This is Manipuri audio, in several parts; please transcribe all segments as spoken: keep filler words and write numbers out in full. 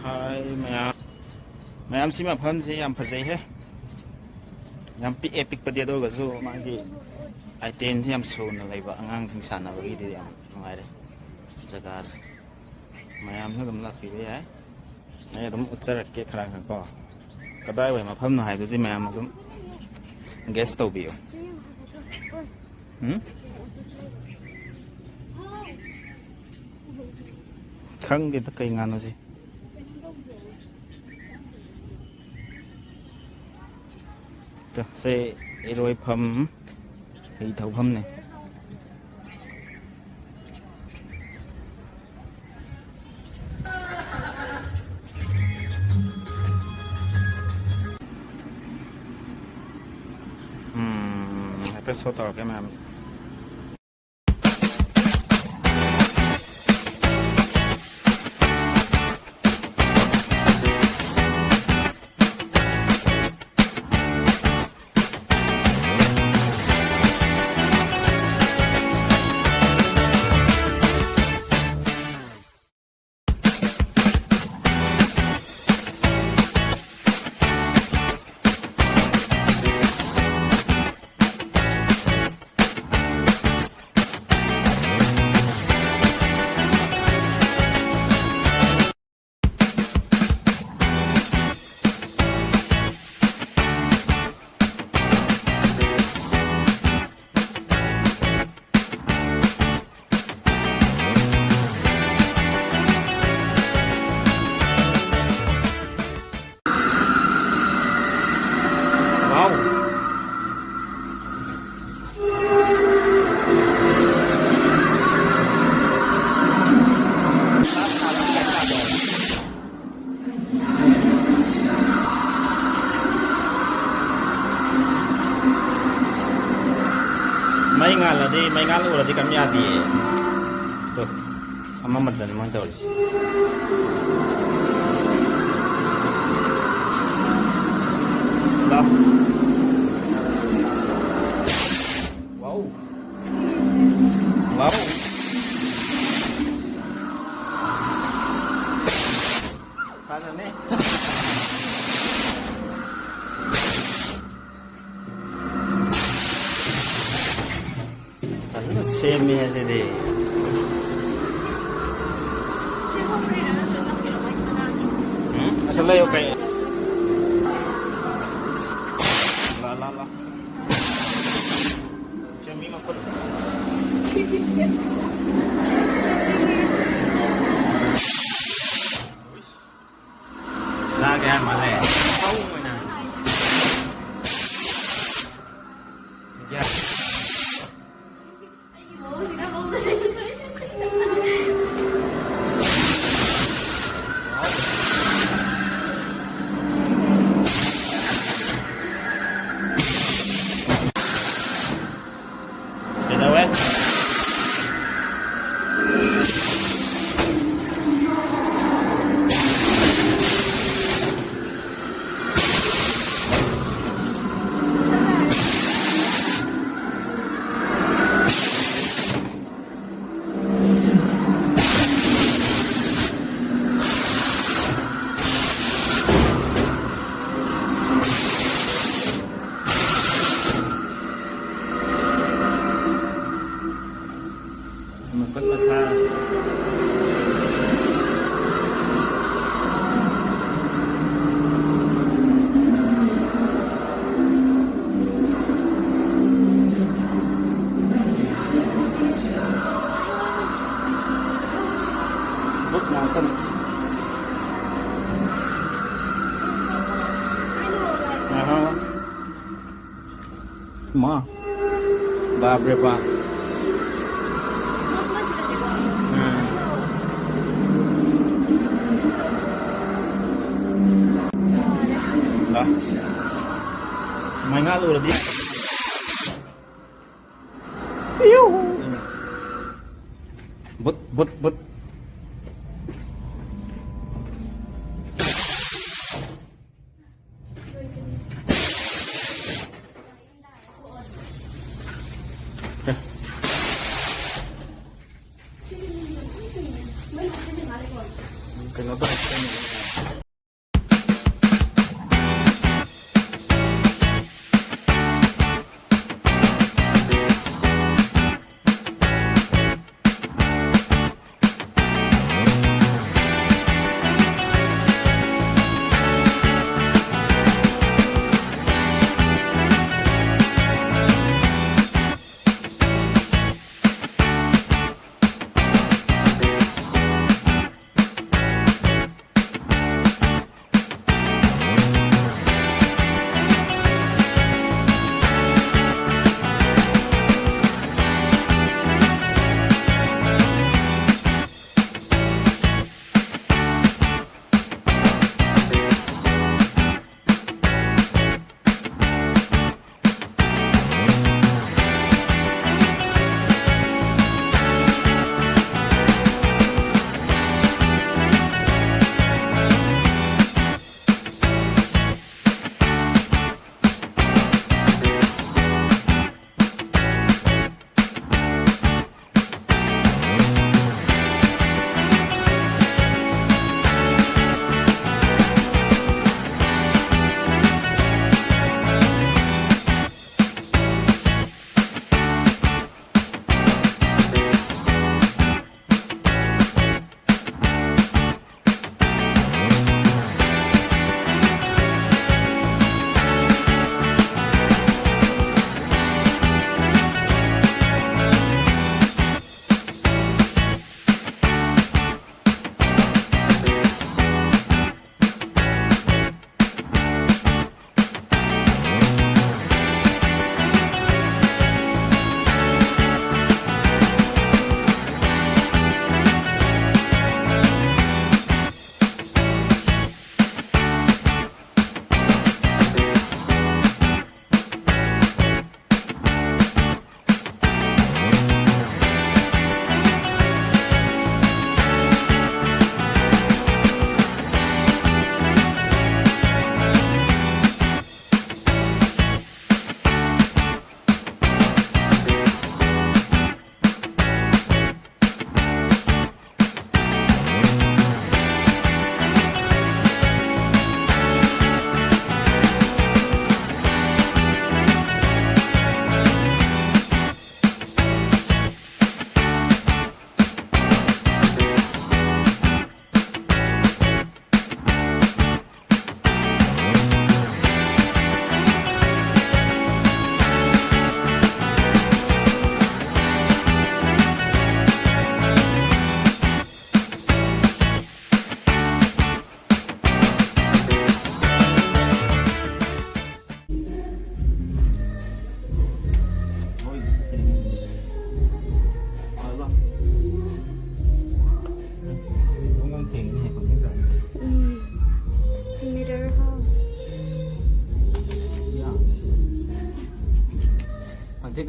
ꯍꯥꯏ ꯃꯌꯥꯝ, ꯃꯌꯥꯝ, ꯁꯤ ꯃꯐꯝꯁꯤ ꯌꯥꯝ ꯐꯖꯩꯍꯦ꯫ ꯌꯥꯝ ꯄꯤꯛꯑꯦ, ꯄꯤꯛꯄꯗꯤ, ꯑꯗꯨ ꯑꯣꯏꯔꯒꯁꯨ ꯃꯥꯒꯤ item ꯁꯤ ꯌꯥꯝ ꯁꯨꯅ ꯂꯩꯕ, ꯑꯉꯥꯡꯁꯤꯡ ꯁꯥꯟꯅꯕꯒꯤꯗꯤ ꯌꯥꯝ ꯅꯨꯡꯉꯥꯏꯔꯦ ꯖꯒꯥꯁꯦ꯫ ꯃꯌꯥꯝꯁꯨ ꯑꯗꯨꯝ ꯂꯥꯛꯄꯤꯕ ꯌꯥꯏ꯫ ꯑꯩ ꯑꯗꯨꯝ ꯎꯠꯆꯔꯛꯀꯦ ꯈꯔ ꯈꯔ ꯀꯣ꯫ ꯀꯗꯥꯏꯋꯥꯏ ꯃꯐꯝꯅꯣ ꯍꯥꯏꯕꯗꯨꯗꯤ ꯃꯌꯥꯝ ꯑꯗꯨꯝ guess ꯇꯧꯕꯤꯌꯨ꯫ ꯎꯝ? ꯈꯪꯗꯦꯗ ꯀꯩ ꯉꯥꯅꯣꯁꯤ꯫ ꯁꯦ ꯏꯔꯣꯏꯐꯝ, ꯍꯤ ꯊꯧꯐꯝꯅꯦ꯫ ꯎꯝ, ꯍꯥꯏꯐꯦꯠ show ꯇꯧꯔꯛꯀꯦ ꯃꯌꯥꯝ꯫ ꯃꯩ ꯉꯥꯜꯂꯗꯤ, ꯃꯩ ꯉꯥꯜ ꯎꯔꯗꯤ ꯀꯩꯝ ꯌꯥꯗꯤꯌꯦ꯫ ꯇꯨ, ꯑꯃꯃꯇꯅꯤ ꯃꯣꯏꯅ ꯇꯧꯔꯤꯁꯦ꯫ ꯂꯥꯎ꯫ ꯋꯥꯎ꯫ ꯋꯥꯎ꯫ ꯃꯤ ꯍꯥꯏꯁꯤꯗꯤ꯫ ꯎꯝ? ꯑꯁ ꯂꯩꯌꯨ ꯀꯩ꯫ ꯂꯥ, ꯂꯥ, ꯂꯥ꯫ ꯁꯦ ꯃꯤ ꯃꯈꯨꯠ꯫ ꯆꯥꯒꯦ ꯍꯥꯏ ꯃꯥꯜꯂꯦ꯫ ꯄꯥꯎ ꯑꯣꯏꯅ꯫ ꯌꯥ꯫ ꯀꯩꯗꯧꯋꯦ? ꯃꯈꯨꯠ ꯃꯁꯥ꯫ ꯕꯨꯠ ꯉꯥꯛꯇꯅꯤ꯫ ꯑꯍꯥ꯫ ꯃꯥ꯫ ꯕꯥꯞ ꯔꯦ ꯕꯥꯞ꯫ ꯎꯝ꯫ ꯂꯥ꯫ ꯃꯩꯉꯥꯜ ꯎꯔꯗꯤ꯫ ꯄꯤꯌꯨ꯫ ꯎꯝ꯫ ꯕꯨꯠ, ꯕꯨꯠ, ꯕꯨꯠ꯫ ꯀꯩꯅꯣ ꯇꯧꯔꯛꯇꯣꯏꯅꯦ꯫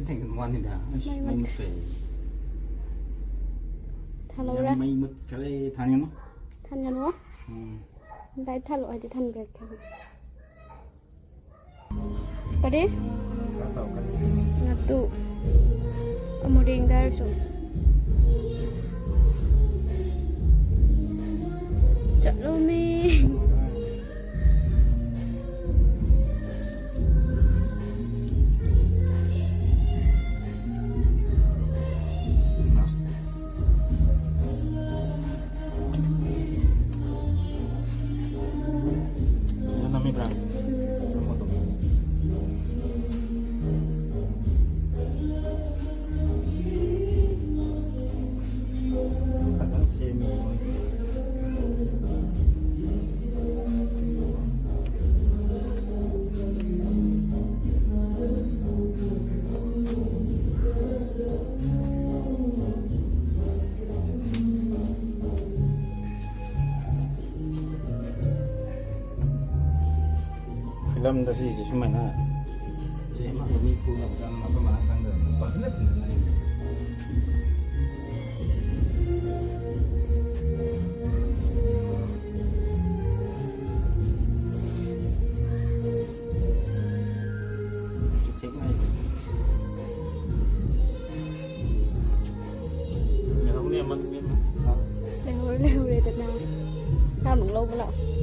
ꯊꯦꯡꯅ ꯋꯥꯅꯤꯗ꯫ ꯑꯁ, ꯃꯩ ꯃꯩ ꯃꯨꯠꯈ꯭ꯔꯦ꯫ ꯃꯨꯠꯈ꯭ꯔꯦ꯫ ꯊꯥꯜꯍꯧꯔꯦ꯫ ꯌꯥꯝ ꯃꯩ ꯃꯨꯠꯈ꯭ꯔꯦ꯫ ꯊꯥꯟꯒꯅꯨ꯫ ꯊꯥꯟꯒꯅꯨ꯫ ꯎꯝ꯫ ꯂꯥꯏꯠ ꯊꯥꯜꯂꯣ ꯍꯥꯏꯗꯤ ꯊꯥꯟꯕꯤꯔꯛꯀꯦ꯫ ꯀꯔꯤ? ꯈꯔ ꯇꯧꯔꯛꯀꯅꯤ꯫ ꯅꯠꯇꯨ꯫ ꯑꯃꯨꯛ ꯌꯦꯡꯗ ꯍꯥꯏꯔꯁꯨ꯫ ꯆꯠꯂꯣꯃꯤ꯫ ꯐꯖꯅ ꯅꯝꯃꯤꯕ꯭ꯔꯥ? ꯅꯝꯃꯣ ꯑꯗꯨꯝ꯫ ꯐꯖꯅ ꯁꯦꯝꯃꯤ ꯃꯣꯏꯒꯤ꯫ ꯐꯤꯂꯝꯗ ꯁꯤꯁꯦ ꯁꯨꯃꯥꯏꯅ ꯁꯤ ꯑꯃ ꯃꯤ ꯐꯨꯅꯕ ꯆꯪꯕ ꯑꯩꯈꯣꯏ ꯃꯥꯅ ꯈꯪꯗꯕ ꯐꯖꯅ ꯐꯖꯅ ꯂꯩ꯫ ꯊꯦꯡꯅ ꯍꯥꯏ꯫ ꯂꯩꯍꯧꯅꯤ ꯑꯃ ꯅꯨꯃꯤꯠ ꯑꯃ꯫ ꯂꯩꯍꯧꯔꯦ, ꯂꯩꯍꯧꯔꯦꯗꯅ꯫ ꯆꯥꯃꯨꯛ ꯂꯧꯕ ꯂꯥꯛꯑꯣ꯫